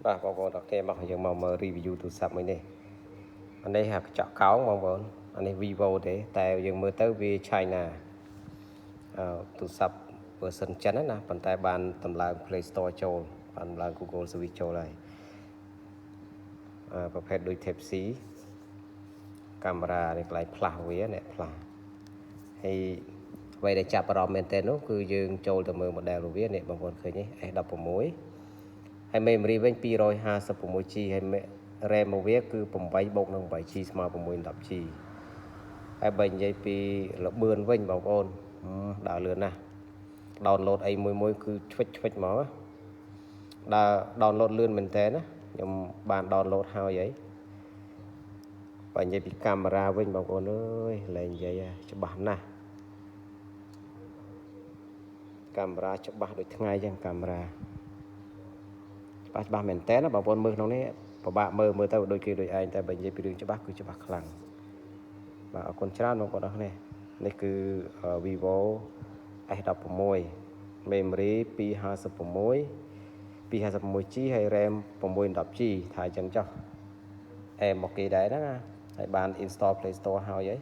បាទបងប្អូនទាំងគ្នាមកយើងមកមើល review ទូរស័ព្ទមួយនេះអានេះហៅកញ្ចក់កោងបងប្អូនអានេះ Vivo ទេតែយើងមើលទៅវា China អឺទូរស័ព្ទ version ចិនណាប៉ុន្តែបានតម្លើង Play Store ចូលបានតម្លើង Google Service ចូលហើយអឺប្រភេទដូច Type C កាមេរ៉ានេះកន្លែងផ្លាស់វាអ្នកផ្លាស់ហើយអ្វីដែលចាប់អារម្មណ៍មែនទែននោះគឺយើងចូលទៅមើល model របស់វានេះបងប្អូនឃើញទេ S16 ហើយ memory វិញ 256 G ហើយ RAM របស់វាគឺ8បូកនឹង 8 G ស្មើ6 10 G ហើយបើនិយាយពីល្បឿនវិញបងប្អូនដើរលឿនណាស់ download អីមួយមួយគឺឆ្វិចឆ្វិចហ្មងដើរ download លឿនមែនតើណាខ្ញុំបាន download ហើយអីបើនិយាយពីកាមេរ៉ាវិញបងប្អូនអើយលែងនិយាយច្បាស់ណាស់កាមេរ៉ាច្បាស់ដូចថ្ងៃចឹងកាមេរ៉ាច្បាស់ច្បាស់មែនតើណាបងប្អូនមើលក្នុងនេះពិបាកមើលមើលទៅដូចគេដូចឯងតែបើនិយាយពីរឿងច្បាស់គឺច្បាស់ខ្លាំងបាទអរគុណច្រើនបងប្អូនអរគ្នានេះគឺ Vivo S16 memory 256 256 G ហើយ RAM 610 G ថាអញ្ចឹងចុះអែមកគេដែរណាហើយបាន install Play Store ហើយហី។